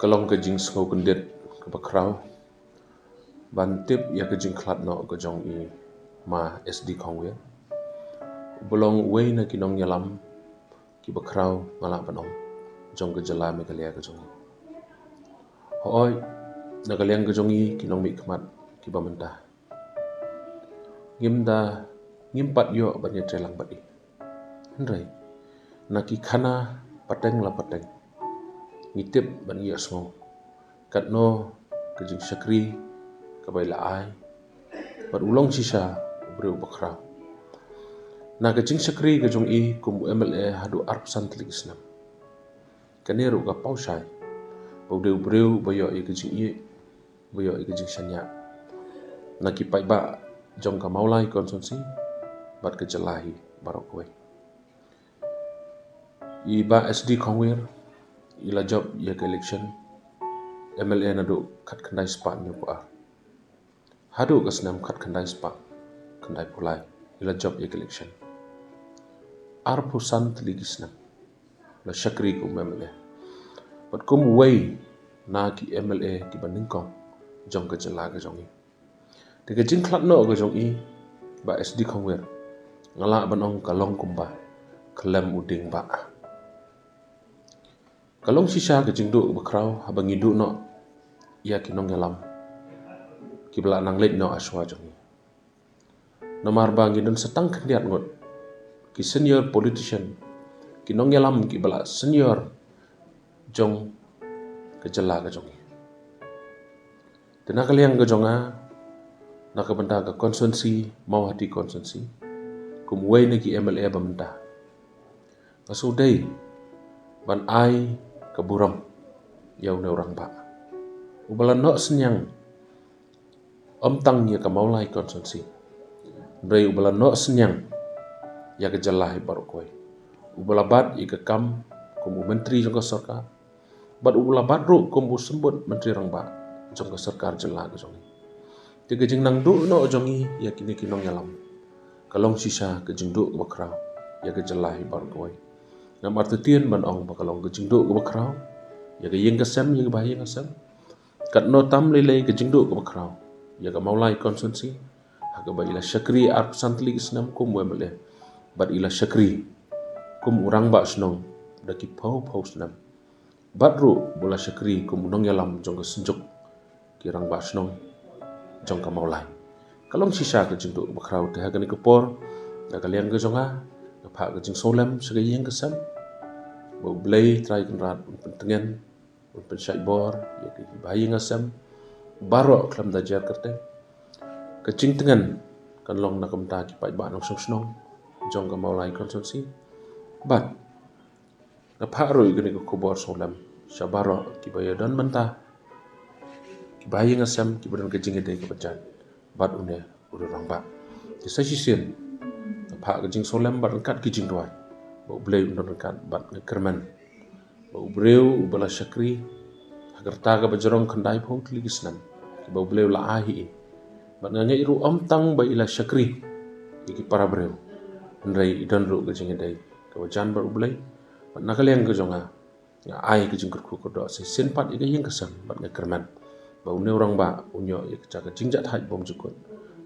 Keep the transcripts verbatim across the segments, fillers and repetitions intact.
Ka long ka jingsngewkyndit kaba khraw ban tip ïa ka jingkhlad noh ka jong i Ma S D Khongwir, uba long uwei na ki nongïalam kiba khraw, nga lah ban ong, jong ka jylla Meghalaya ka jong i. Hooid, na ka liang ka jong i, ki nongmihkhmat kiba mynta, ngim da, ngim pat ïoh ban ïatreilang bad i. Hynrei na ki khana pateng la pateng, ngi tip bad ngi ïohsngew katno ka jingshakri kaba i la ai, bad u long shisha u briew uba khraw. Na ka jingshakri ka jong i kum u M L A haduh arphew san tylli ki snem, kane ruh ka paw shai ba u dei u briew ba ïoh ïa ka jingïeit, ba ïoh ïa ka jingshaniah na ki paidbah jong ka Mawlai constituency bad ka jylla hi baroh kawei. I Bah S D Khongwir i la jop ïa ka election M L A naduh khatkhyndai spah hynñiewphew ar haduh ka snem khatkhyndai spah khyndaiphew lai, i la jop ïa ka election. Arphew san tylli ki snem la shakri kum M L A bad kum uwei na ki M L A kiba nyngkong jong ka jylla ka jong i. Te ka jingkhlad noh ka jong i, Bah S D Khongwir, nga lah ban ong ka long kumba khlem u dieng bah. Ka long shisha ka jingduh kaba khraw haba ngi duh noh ïa ki nongïalam kiba la nang leit noh ha shuwa jong i. Namar ba ngi don sa tang khyndiat ngut ki senior politician, ki nongïalam kiba la senior jong ka jylla ka jong i. Te na ka liang ka jong nga, na ka bynta ka constituency, Mawhati constituency, kum uwei na ki M L A ba mynta, nga shu dei ban ai ka burom ïa une u rangbah uba la noh synñiang ym tang ïa ka Mawlai constituency, hynrei uba la noh synñiang ïa ka jylla hi baroh kawei, uba la bat ïa ka kam kum u myntri jong ka sorkar, bad uba la bat ruh kum u symbud myntri rangbah jong ka sorkar jylla ka jong i. Te ka jingnangduh noh jong i ïa kine ki nongïalam ka long shisha ka jingduh kaba khraw ïa ka jylla hi baroh kawei. Ngam artatien ban ong ba ka long ka jingduh kaba khraw ïa ka ïing ka sem, ïa ka bahaïing hasem. Katno tam lei lei ka jingduh kaba khraw ïa ka Mawlai constituency, ha kaba i la shakri arphew san tylli ki snem kum u M L A, bad i la shakri kum u rangbah shnong da ki phew phew snem, bad ruh ba u la shakri kum u nongïalam jong ka synjuk ki rangbah shnong jong ka Mawlai. Ka long shisha ka jingduh kaba khraw. Te ha kane ka por, na ka liang ka jong nga, nga phah ka jingsngewlem sha ka ïing ka sem ba U Blei Trai Kynrad un pyntngen, un pynshait bor ïa ki bahaïing hasem baroh khlem da jer kyrteng. Ka jingtngen kan long na ka bynta ki paidbah nongshong shnong jong ka Mawlai constituency. Bad nga phah ruh ïa kane ka khubor sngewlem sha baroh kiba ïadon bynta, ki bahaïing hasem kiba don ka jingïadei kaba jait bad une u rangbah. Te sa shisien nga phah ka jingsngewlem bad ryngkat ki jingduwai ba U Blei un don ryngkat, bad nga kyrmen ba u briew uba la shakri ha ka rta kaba jrong khyndaiphew tylli ki snem kiba U Blei u la ai hi i. Bad nga ngeit ruh ym tang ba i la shakri ïa ki para briew, hynrei i don ruh ka jingïadei kaba jan bad U Blei. Bad na ka liang ka jong nga, nga ai ka jingkyrkhu kyrdoh sa shisien pat ïa ka ïing ka sem, bad nga kyrmen ba une u rangbah un ïoh ïa ka jaka jingjahthait bymjukut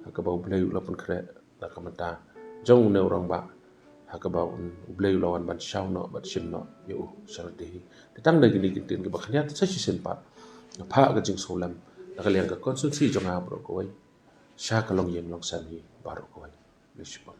ha kaba U Blei u la pynkhreh na ka bynta jong une u rangbah, ha kaba un, U Blei u la wan ban shaw noh bad shim noh ïa u sha lade hi. Te tang da kine ki ktien kiba khyndiat, sa shisien pat nga phah ka jingsngewlem na ka liang ka constituency jong nga baroh kawei sha ka longïing longsem hi baroh kawei. Khublei shibun.